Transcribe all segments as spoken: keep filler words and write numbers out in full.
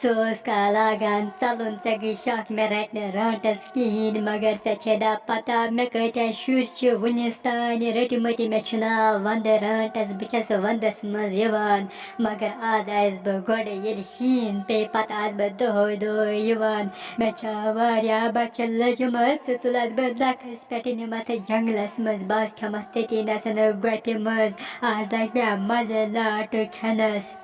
سُہ اوس کا لاگان ژَلُن، ژےٚ گٔے شَکھ مےٚ رَٹہِ نہٕ رانٛٹَس کِہیٖنۍ، مگر ژےٚ چھے نا پَتہ مےٚ کۭتیٛاہ شُرۍ چھِ وٕنِس تانۍ رٔٹمٕتۍ، مےٚ چھُ ناو وَندٕ رانٛٹَس، بہٕ چھَس وَندَس منٛز یِوان، مگر آز آیَس بہٕ گۄڈٕ ییٚلہِ شیٖن پیٚیہِ، پَتہٕ آسہٕ بہٕ دۄہَے دۄہَے یِوان، مےٚ چھا واریاہ بۄچھِ لٔجمٕژ، ژٕ تُلَتھ بہٕ نَکھَس پٮ۪ٹھ نِمَتھ جنٛگلَس منٛز، بہٕ آسہٕ کھٮ۪مَتھ تٔتی نَسَن گۄپھِ منٛز، آز لَگہِ مےٚ مَزٕ لانٛٹہٕ کھٮ۪نَس۔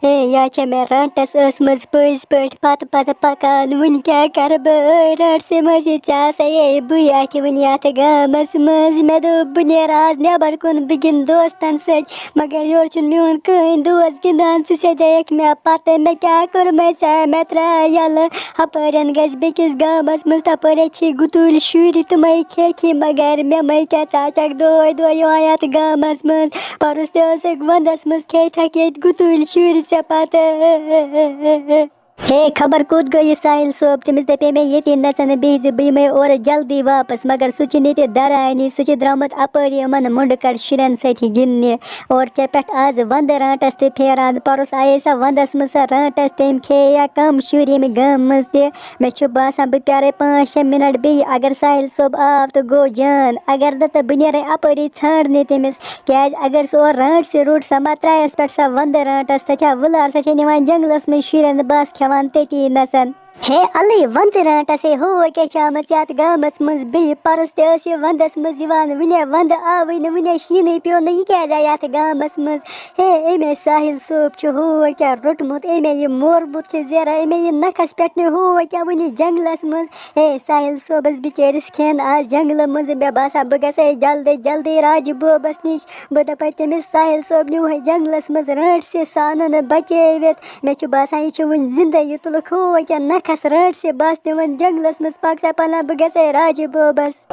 یا چھےٚ مےٚ رانٛٹَس ٲسمٕژ پٔزۍ پٲٹھۍ پَتہٕ پَتہٕ پَکان، وٕنہِ کیٛاہ کَرٕ بہٕ؟ رانٛٹسٕے منٛز یہِ ژےٚ آسَے بٕے اَتھِ وٕنہِ یَتھ گامَس منٛز۔ مےٚ دوٚپ بہٕ نیرٕ آز نٮ۪بَر کُن، بہٕ گِنٛدٕ دوستَن سۭتۍ، مگر یورٕ چھُنہٕ میون کٕہٕنۍ دوس گِنٛدان، ژٕ سیٚدیٚیَکھ مےٚ پَتہٕ، مےٚ کیٛاہ کوٚرمَے ژےٚ؟ مےٚ ترٛاو یَلہٕ، ہَپٲرٮ۪ن گژھِ بیٚکِس گامَس منٛز، تَپٲرۍ چھِ گُتُلۍ شُرۍ، تِمَے کھیٚکھی، مگر مےٚ مَے کیٛاہ ژٕ اَژَکھ دۄہَے دۄہَے یِوان یَتھ گامَس منٛز؟ پَرُس تہِ ٲسٕکھ وَندَس منٛز، کھیٚیہِ تھَکھ ییٚتہِ گُتُلۍ شُرۍ ژےٚ پَتہٕ۔ ہے، خبر کوٚت گوٚو یہِ ساحِل صٲب؟ تٔمِس دَپے مےٚ ییٚتی نَژَن بِہزِ، بہٕ یِمَے اورٕ جلدی واپَس، مگر سُہ چھُنہٕ ییٚتہِ دَرٲنی، سُہ چھُ درٛامُت اَپٲرۍ یِمَن مُنٛڈٕ کَڑ شُرٮ۪ن سۭتۍ گِنٛدنہِ۔ اورٕ چھےٚ پٮ۪ٹھ آز وَندٕ رانٛٹَس تہِ پھیران، پَرُس آیے سۄ وَندَس منٛز سۄ رانٛٹَس، تٔمۍ کھیٚیا کَم شُرۍ ییٚمہِ گامہٕ منٛز تہِ۔ مےٚ چھُ باسان بہٕ پیارَے پانٛژھ شےٚ مِنَٹ بیٚیہِ، اگر ساحِل صٲب آو تہٕ گوٚو جان، اگر نہٕ تہٕ بہٕ نیرَے اَپٲری ژھانٛڈنہِ تٔمِس۔ کیٛازِ اگر سُہ اورٕ رانٛٹسٕے روٚٹ، سۄ ما ترٛایَس پٮ۪ٹھ سۄ وَندٕ رانٛٹَس، سۄ چھا وٕلار، سۄ چھا نِوان جنٛگلَس منٛز شُرٮ۪ن بَس کھٮ۪وان تٔتی نَسَن۔ ہے اَلٕے وَندٕ رانٛٹَس، ہے ہو کیٛاہ چھِ آمٕژ یَتھ گامَس منٛز بیٚیہِ؟ پَرُس تہِ ٲس یہِ وَندَس منٛز یِوان، وٕنہِ وَندٕ آوٕے نہٕ، وٕنہِ شیٖنٕے پیوٚو نہٕ، یہِ کیٛازِ آیہِ یَتھ گامَس منٛز؟ ہے أمۍ ہے ساحِل صٲب چھُ ہو کیٛاہ روٚٹمُت، أمۍ ہے یہِ مورمُت چھُ زیران، أمۍ ہے یہِ نَکھَس پٮ۪ٹھ نہٕ ہو کیٛاہ وٕنہِ جنٛگلَس منٛز۔ ہے ساحِل صٲبَس بِچٲرِس کھٮ۪ن آز جنٛگلہٕ منٛزٕ، مےٚ باسان بہٕ گژھٕ ہے جلدی جلدی راجہِ بوبَس نِش۔ بہٕ دَپَے تٔمِس، ساحِل صٲب نیوٗ ہے جنٛگلَس منٛز رانٛٹسٕے، سُہ آنُن بَچٲوِتھ۔ مےٚ چھُ باسان یہِ چھُ وٕنہِ زِندَے، یہِ تُلُکھ ہو کیٛاہ نَکھَس رانٛٹسٕے، بَس نِوان جنٛگلَس منٛز، پَکھ سا پَلان بہٕ گژھٕ ہے راجہِ بوبَس۔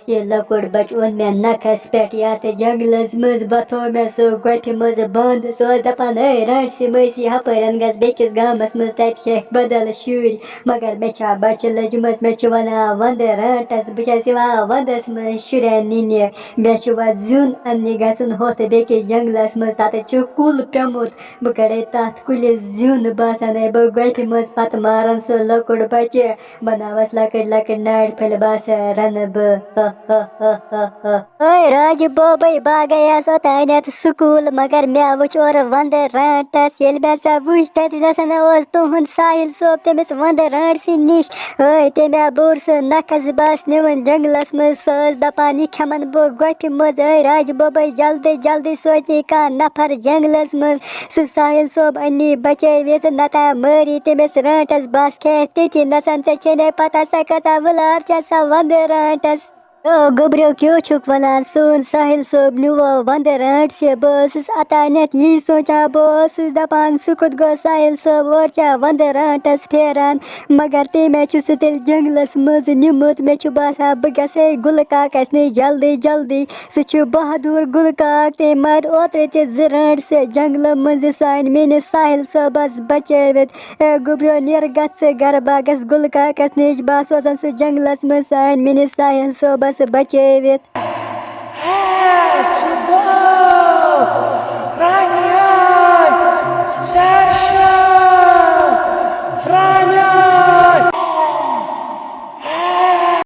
یہِ لۄکُٹ بَچہٕ اوٚن مےٚ نَکھَس پٮ۪ٹھ یَتھ جنٛگلَس منٛز، بہٕ تھوٚو مےٚ سُہ گۄپھِ منٛز بنٛد۔ سُہ اوس دَپان، "ہے رانٛٹسٕے مٲسی، ہَپٲرٮ۪ن گژھ بیٚکِس گامَس منٛز، تَتہِ کھیٚکھ بدل شُرۍ۔" مگر مےٚ چھا بۄچھِ لٔجمٕژ، مےٚ چھُ وَنان وَندٕ رانٛٹَس، بہٕ چھَس یِوان وَندَس منٛز شُرٮ۪ن نِنہِ۔ مےٚ چھُ وۄنۍ زیُن اَننہِ گژھُن ہُتھ بیٚکِس جنٛگلَس منٛز، تَتٮ۪تھ چھُ کُل پیوٚمُت۔ بہٕ کَڑَے تَتھ کُلِس زیُن، بہٕ آسَن ہے بہٕ گۄپھِ منٛز، پَتہٕ مارَن سُہ لۄکُٹ بَچہِ۔ بَناوَس لۄکٕٹۍ لۄکٕٹۍ نارِ پھٔلۍ، بَس رَنہٕ بہٕ۔ اے راجہِ بوبَے، بہٕ گٔیَس اوٚتانٮ۪تھ سکوٗل، مگر مےٚ وٕچھ اورٕ وَندٕ رانٛٹَس۔ ییٚلہِ مےٚ سۄ وٕچھ، تَتہِ نَسَن اوس تُہُنٛد ساحِل صٲب تٔمِس وَندٕ رانٛٹسٕے نِش۔ اے تٔمۍ ہا بوٚر سُہ نَکھَس، بَس نِوُن جنٛگلَس منٛز۔ سۄ ٲس دَپان، "یہِ کھٮ۪مَن بہٕ گۄپھِ منٛز۔" اے راجہِ بوبَے، جلدی جلدی سوزنی کانٛہہ نفر جنٛگلَس منٛز۔ سُہ ساحِل صٲب اَننی بَچٲوِتھ، نَتہٕ مٲری تٔمِس رانٛٹَس، بَس کھیٚیَس تٔتی نَسَن۔ ژےٚ چھے نَے پَتہ سۄ کۭژاہ وٕلار چھےٚ سۄ وَندٕ رانٛٹَس۔ او گوٚبریو، کیٛاہ چھُکھ وَنان؟ سون ساحِل صٲب نیوٗوا وَندٕ رانٛٹسٕے؟ بہٕ ٲسٕس اوٚتانٮ۪تھ یی سونٛچان، بہٕ ٲسٕس دَپان، سُہ کوٚت گوٚو ساحِل صٲب؟ اورٕ چھا وَندٕ رانٛٹَس پھیران؟ مگر تٔمۍ ہا چھُ سُہ تیٚلہِ جنٛگلَس منٛز نیوٗمُت۔ مےٚ چھُ باسان، بہٕ گژھٕ ہے گُلہٕ کاکَس نِش جلدی جلدی۔ سُہ چھُ بہادُر گُلہٕ کاک، تٔمۍ مارِ اوترٕ تہِ زٕ رانٛٹسہٕ جنٛگلہٕ منٛزٕ سانہِ میٛٲنِس ساحِل صٲبَس بَچٲوِتھ۔ اے گوٚبریو، نیر گژھ ژٕ گرٕ، بہٕ گژھٕ گُلہٕ کاکَس نِش، بہٕ سوزَن سُہ جنٛگلَس منٛز سانہِ میٛٲنِس ساحِل صٲبَس بَچٲوِتھ۔